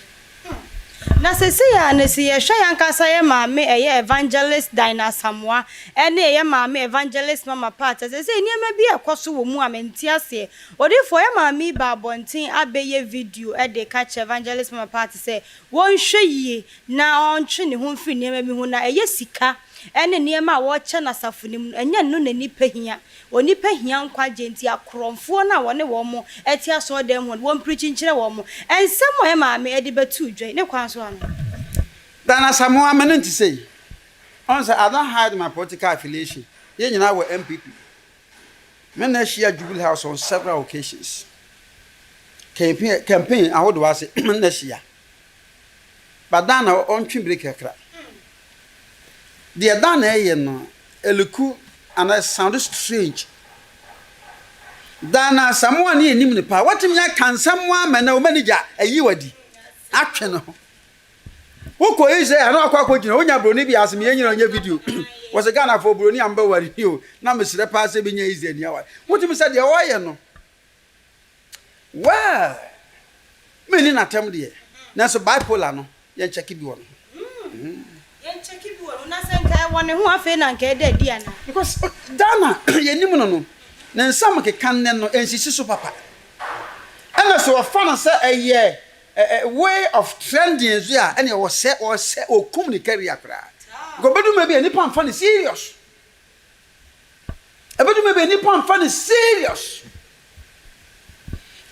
Na sesei ara no se yɛhwɛ yɛn ankasa yɛ maame ɛyɛ Evangelist Dinah Asamoah ɛne ɛyɛ maame Evangelist Mama Pat a sesei nneɛma bi ɛkɔ so wɔ mu a mente aseɛ. Odiyifoɔ yɛ maame yi ba abɔnten abɛyɛ video de reka kyerɛ Evangelist Mama Pat sɛ wɔnhwɛ yie na ɔntwe ne ho mfiri nneɛma bi ho na ɛyɛ sika ne nneɛma a wɔkyɛ no asafo no mu no ɛnyɛ ɛno na nnipa hia. Onipa hia nkwagye nti akorɔmfoɔ no a wɔne wɔn te asɔredan mu hɔ no wɔmprikyi nkyerɛ wɔn. Nsɛm a yɛ maame de bɛtoo dwa yi ne kwan so ano. Dan Asamoah me no nte sei. Ɔhu sɛ I don't hide my political affiliation. Yɛn nyinaa wɔ NPP. Me na ahyia Jubilee House on several occasions. Campaign campaign ahodoɔ ase me na ahyia. But Dan na ɔntwe break kakra. Deɛ Dan na ɛyɛ no ɛluku and sound strange. Dan na Asamoah ne yɛnim no paa. Watumi aka nsɛm ama na ɔma ni gya ayi wadi atwe ne ho. Wokɔ Israel na wakɔ akɔgyina wonya buroni bi ase meyɛ nyina ɔnyɛ video wɔ sɛ Ghanafoɔ buroni a mbɛware ni o na mesrɛ paa sɛ bɛnya Israel ni aware. Wotumi sɛ deɛ ɔyɛ no well menni n'atɛm deɛ nanso bipolar no yɛnkyɛke bi wɔ ne ho. Yɛnkyɛke bi wɔ ne ho na sɛ nka ɛwɔ ne ho afei na nka ɛda adi anaa? Because Ghana yɛnim no no ne nsɛm keka nnɛ no ɛnsisi so papa ɛna sɛ wɔfa no sɛ ɛyɛ way of trending nso a ɛne ɔsɛ ɔsɛ ɔkum ne career koraa because bɛdu mmerɛ bi a nipa mfa no serious ɛbɛdu mmerɛ bi a nipa mfa no serious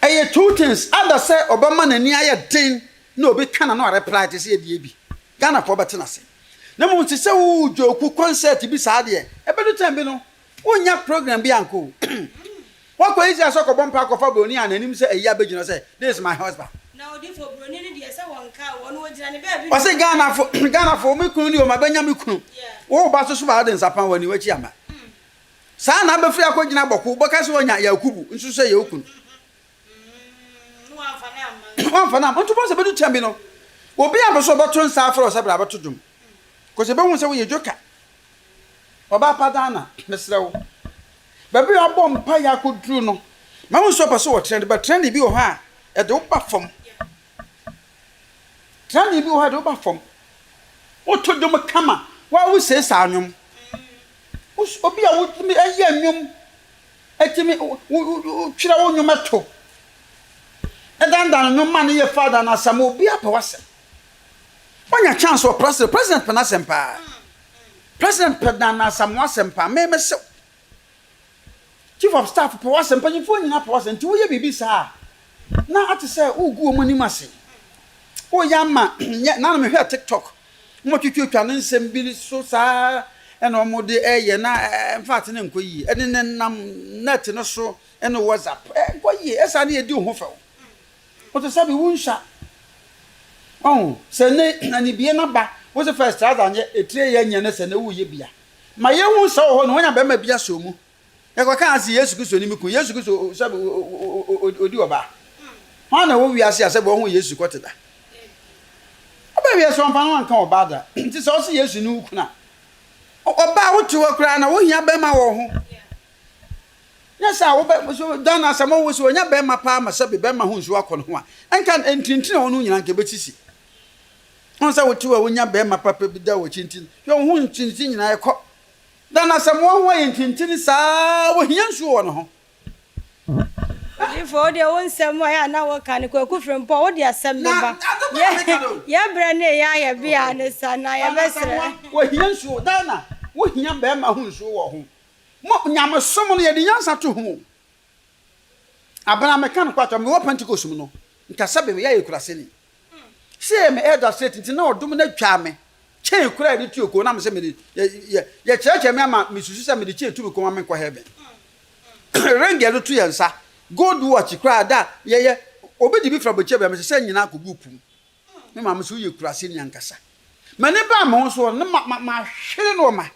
ɛyɛ two things ada sɛ ɔbɛma n'ani ayɛ den na obi ka na no reply te sɛ yɛdeɛ bi Ghanafoɔ bɛte n'ase na mmom te sɛ wo joku concert bi saa deɛ ɛbɛdu time bi no Wonnya program bi ankɔ o. Wakɔ Israel sɛ ɔkɔbɔ mpa akɔfa broni a n'anim sɛ ayi abɛgyina sɛ this is my husband. Na odifo broni no deɛ sɛ wɔnka o, ɔno ɔgyina ne baabi na Ɔse Ghanafo Ghanafo me kunu ni o mabɛnya me kunu. Wo ba so so ba wode nsapan wɔ aniwa akyi ama. Saa na abɛfiri akɔgyina bɔko wobɛka sɛ wanya Yakubu nso sɛ yɛ wo kunu. Wamfa no amma. Nti wobɛhu sɛ bɛdu kyɛn bi no obi ampɛ sɛ ɔbɛto nsa afrɛ wo sɛ bra bɛto dwom. Cause yɛbɛhu sɛ woyɛ joker. Ɔbaa pa Dana, mesrɛ wo, baabi a wabɔ mpaeɛ akɔduru no, mahu sɛ ɔpɛ sɛ ɔtrɛnde, but trɛnde bi wɔ hɔ a, ɛde wo ba fam. Trɛnde bi wɔ hɔ a, ɛde wo ba fam. Woto dwom kama, wa wo seesaa nnwom. Obi a wotumi ɛyɛ nnwom, ɛtumi wotwerɛ wo nnwom to, ɛdandan nnwom ma no yɛ fa dan asɛm, obi apɛ w'asɛm. Wanya chance wɔ president, president pɛ n'asɛm paa. President pɛ Dan Asamoah asɛm paa, me me sew. Chief of staff pɛ w'asɛm, mpanyinfoɔ nyinaa pɛ w'asɛm, nti woyɛ biribi saa a, na ate sɛ wogu wɔn anim ase. Woyɛ ama nyɛ, na na mehwɛ TikTok, wɔn twitwitwa ne nsɛm bi so saa ɛna wɔn de ɛyɛ na in fact ne nkɔ yie, ɛne ne nam net no so ɛne WhatsApp, ɛnkɔ yie, ɛsaa ne yɛdi wo ho fɛw. Wote sɛ bi wo nsa. Wahu? Sɛ ne anibie no aba, wo se first trouser nyɛ, etire yɛ nyɛ ne sɛ ne wo yɛ bia. Ma yɛhu sɛ wɔ hɔ no wanya bɛrima bi asɔ mu. Yɛkɔka ase Yesu Kristo ne me kun. Yesu Kristo sɛ odi ɔbaa. Hwan na ɛwɔ wiase a sɛ bi ɔho Yesu kɔte da? Ɔbɛ wiase ɔmfa no anka ɔbaa da. Nti sɛ ɔse Yesu ne wo kun a, ɔbaa wote hɔ koraa na wohia bɛrima wɔ ho. Nyɛ saa a, wobɛ, so dan no asɛm ɔwɔ sɛ ɔnya bɛrima paa ma sɛbe bɛrima ho nsuo akɔ ne ho a, ɛnka ntintini a ɔwɔ no nyinaa nka ɛbɛsisi. Ɔhu sɛ wote hɔ a wonya bɛrima papa bi da w'akyi nti, hwɛ wo ho ntintini nyinaa ɛkɔ. Dan asɛm wɔn ho ayɛ ntintini saa, wɔhia nsuo wɔ ne ho. Odifo, wo deɛ wo nsɛm a ɛyɛ a na woka no, Kwaku Frimpong, wode asɛm bɛba. Yɛ berɛ no reyɛ ayɛ bea ne sa na yɛbɛsrɛ. Wɔhia nsuo, Diana, wohia bɛrima ho nsuo wɔ ho. Mo, nyamesom no, yɛde nyansa to ho o. Aber a meka nokwar kyerɛ wo, mowɔ Pentecost mu no, nka sɛbe meyɛ ekuraseni. Sɛ yɛyɛ me elder straight ntsi na ɔdom no twaa me chain koraa a yɛde tu ekuo na mese mede, yɛ, yɛ, yɛkyerɛkyerɛ me ama mesusu sɛ mede chain tu me kɔn ma menkɔ heaven. Ring yɛde to yɛn nsa, gold watch koraa da a yɛyɛ. Obi de bi fra bɔkyia bia mesesɛ nyinaa kɔgu po mu. Me maame sɛ woyɛ kuraseni ankasa. M'ani baa me ho so no, na mahwere nnoɔma.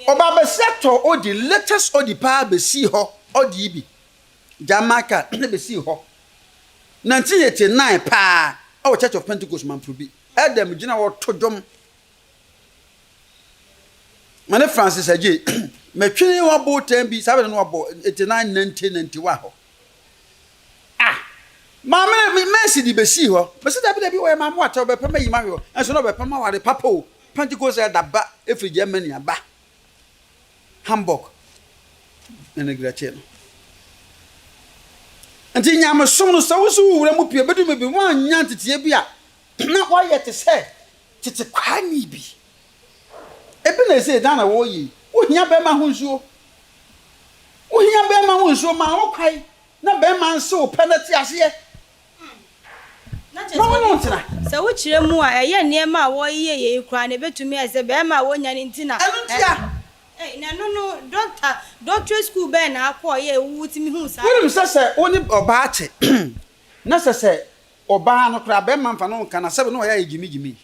Ɔbaa basia tɔɔ Audi, latest Audi paa bɛsii hɔ, Audi yi bi, German car na bɛsii hɔ, 1989 paa ɛwɔ Church of Pentecost Mamprobi. Ɛda megyina hɔ to dwom. Me ne Francis Adjei, metwene hɔ botan bi, saa bere no wabɔ 89, 90, 91 hɔ. Ah! Maame no, me Mercy de besii hɔ. Mese dabi dabi, ɔyɛ maame wate, ɔbɛpɛ mayi mahwɛ o. Nso na ɔbɛpɛ maware papa o. Pentecost elder ba efiri Germany aba Hamburg. Na ne grɛkyee no. Nti nyamesom no, sɛ wo nso wo wura mu pii, ebedu baabi woannya nteteɛ bi a, na woayɛ te sɛ tete kwaani bi. Ebi na ɛsɛ dan na wɔreyɛ yi. Wohia bɛrima ho nsuo. Wohia bɛrima ho nsuo ma wo kwae na bɛrima nse wo pɛ na te aseɛ. Na Na wo ne wo ntena. Sɛ wokyerɛ mu a, ɛyɛ nneɛma a wɔreyɛ yei koraa no, ɛbɛtumi ayɛ sɛ bɛrima a wɔnya no nti na. Ɛno ntia. Ei, na ɛno no, dɔkta, doctorate school bɛn na akɔeɛ a wotumi huu saa? Wonim sɛ sɛ wo ne ɔbaa te na sɛ sɛ ɔbaa no koraa bɛrima mfa ne ho nka no a, sɛbe na ɔyɛ ayɛ gyimigyimi.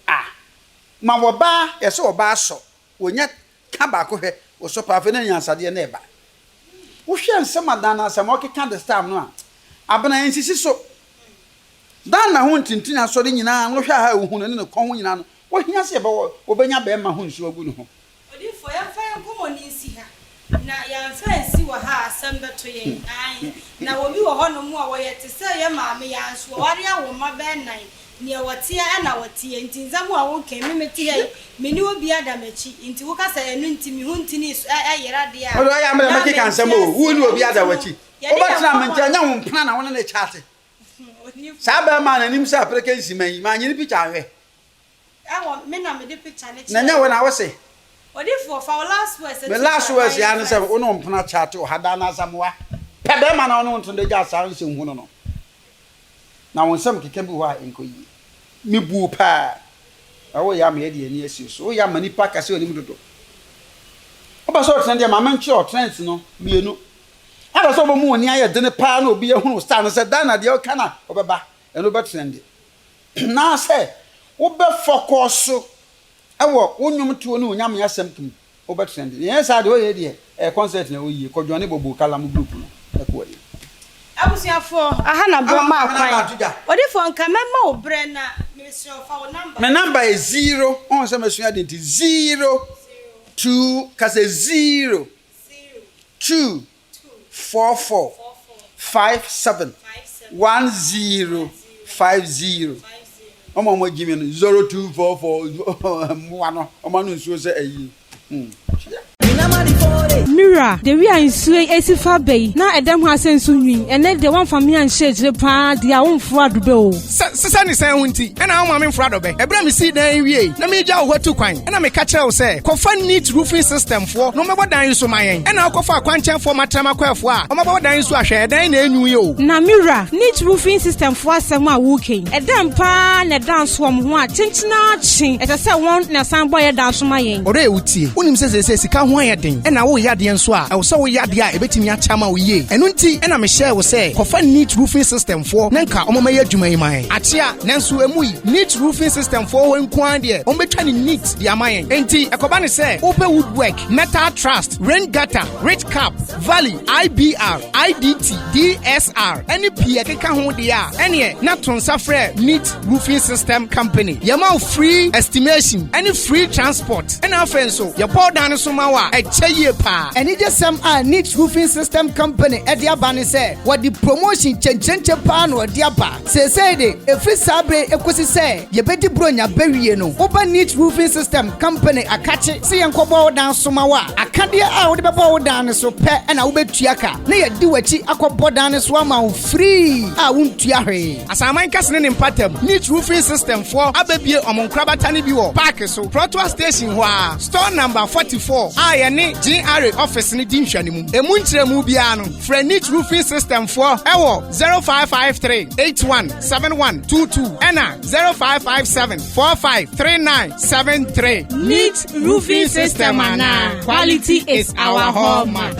Ah, ma wɔbaa, yɛsɛ ɔbaa sɔ, wɔnya ka baako hwɛ, wɔsɔ paa afei na nyansadeɛ na ɛba. Wohwɛ nsɛm a Dan Asamoah keka this time no a, abena ɛnsisi so. Dan na ho ntintini asɔre nyinaa no, wohwɛ aha a wohu no ne ne kɔn ho nyinaa no, wɔhia sɛ yɛbɛwɔ, wɔbɛnya bɛrima ho nsuo agu ne ho. Odiyifoɔ, yɛmfa yɛn nkɔmmɔ no nsi ha, na yɛamfa ansi wɔ ha a, asɛm bɛto yɛn. Aane, na obi wɔ hɔnom a wɔyɛ te sɛ yɛn maame yi ara nso, wɔaware awo mma bɛyɛ nnan, deɛ wɔteɛ na wɔteɛ, nti nsɛm a woka yi, me mete ha yi, menni obiara da m'akyi, nti woka sɛ ɛno nti me ho ntini so yera deɛ a, Wode ɔyɛ a me na na mɛkeka mente nsɛm o, wo aseɛ, ne ɛno obiara nti da no, w'akyi. yɛde yɛn Wobɛtena me nkɔmmɔ nkyɛn, no. ɛnyɛ wo mpena na wo ne no rekyate. Odiyifoɔ. Saa bɛrima a n'anim sɛ apereke nsima yi, mannye ne picture anhwɛ. Ɛwɔ me na mede picture no Na kyerɛɛ ɛnyɛ wo wo. na wo se. Odifoɔ, fa wo last words Me to last dwa words na aa ne yɛmfa sɛ nsi. wo ne wo mpena chat wɔ ha daa na Asamoah pɛ bɛɛma na wo ne wo ntena gyaa saa nsɛm hunu no na wo nsɛm keka bi wɔ hɔ a ɛnkɔ yie. Me bu wo paa na wo yɛ ama yɛde yɛn ani asi wo so. Wo yɛ ama nipa kɛse wɔ anim dodo. Wo pɛ sɛ ɔtena deɛ ma me nkyerɛ wo trends no mienu. Ada sɛ wobɛmu w'ani ayɛ dene paa na obi ahunu wo style no sɛ Daa na deɛ ɔka na ɔbɛba ɛno bɛ trende. Anaasɛ wobɛfɔkɔ so wɔ wo nnwomtoɔ ne Onyame asɛm ka mu, wobɛtrɛnde. Na ɛnyɛ saa deɛ woyɛ deɛ, ɛyɛ concert na ɛwɔ yie. Kɔ joine Bobo Kalam group no na kɔ w'anim. Abusuafoɔ, aha na berɛ Ama maa me number kwan. ato dwa. Odifoɔ, nka mɛma wo berɛ na mesrɛ wo fa wo number. Me number yɛ zero, wohu sɛ masua ade nti, zero, two, ka sɛ zero, two, 44 57 10 50 wɔn a wɔagye mi no 0244 mmoa no wɔn ano nsuo sɛ ayi hmm. Mira, dewi a nsuo yi esi fa bɛ yi, na ɛdɛm ha sɛ nsu nwi. Ɛnɛ deɛ woamfa me anhyɛ akyire paa deɛ a womforo adobɛ o. Sɛ sesɛ ne sɛn ho nti ɛna woma me mforo adɔbɛ. Ɛberɛ a mesii dan yi wiei na meregya wo hɔ atu kwan ɛna meka kyerɛɛ wo sɛ kɔfa Neat Roofing System foɔ na wɔmmɛbɔ dan yi so ma yɛn. Ɛna wokɔfaa kwankyɛnfoɔ matramakwɛɛfoɔ a wɔabɛbɔ dan yi so a hwɛ ɛdan yi na ɛnwu yi o. Na me wura, Neat Roofing System foɔ asɛm a woreka yi, ɛdɛn paa na ɛda nso wɔn ho a kyenkyen ara kye ɛsɛ sɛ wɔn na ɛsan bɔ yɛn dan so ma yɛn? Ɔdɔ yɛ wo tie. Wonim sɛ seesei sika ho ayɛ den ɛna woreyɛ adeɛ nso a ɛwɔ sɛ woyɛ adeɛ a ɛbɛtumi akyɛ ama wo yie. Ɛno nti ɛna mehyɛɛ wo sɛ kɔfa Neat Roofing System foɔ na nka wɔn mmɛyɛ adwuma yi ma yɛn. Akyea, nanso emu yi, Neat Roofing System foɔ hɔ nko ara deɛ, wɔbɛtwa no neat de ama yɛn. Enti, ɛkɔba no sɛ wopɛ woodwork, metal trust, rain gutter, ridge cap, valley, IBR, IDT, DSR, ɛne pii ɛkeka ho deɛ a, ɛneɛ na to nsa frɛ Neat Roofing System Company. Yɛma wo free estimation ɛne free transport. Ɛna afei nso, yɛbɔ dan no so ma wo a, ɛkyɛ yie paa. Anigyesɛm a Neat Roofing System Company de aba ne sɛ, wɔde promotion kyenkyenkyen paa na wɔde aba. Seesei de, ɛfiri saa bere yi kosi sɛ yɛbɛdi Buronya bɛwie no, woba Neat Roofing System Company akakye sɛ yɛnkɔbɔ wo dan so ma wo a, akadeɛ a wode bɛbɔ wo dan no so pɛ na wobɛtua ka na yɛadi w'akyi akɔbɔ dan no so ama wo free a wontua hwee. Asaman kɛse ne ne mpɔtam, Neat Roofing System foɔ abɛbue wɔn nkorabata no bi wɔ park so, Prɔtoa Station hɔ ara, Store Number 44 a yɛne GRA office no di nhwɛanimu. Emu nkyerɛmu biara no, frɛ Neat Roofing System foɔ wɔ 0553 81 7122 ɛna 0557 45 3973. Neat Roofing System anaa? Quality is our hallmark.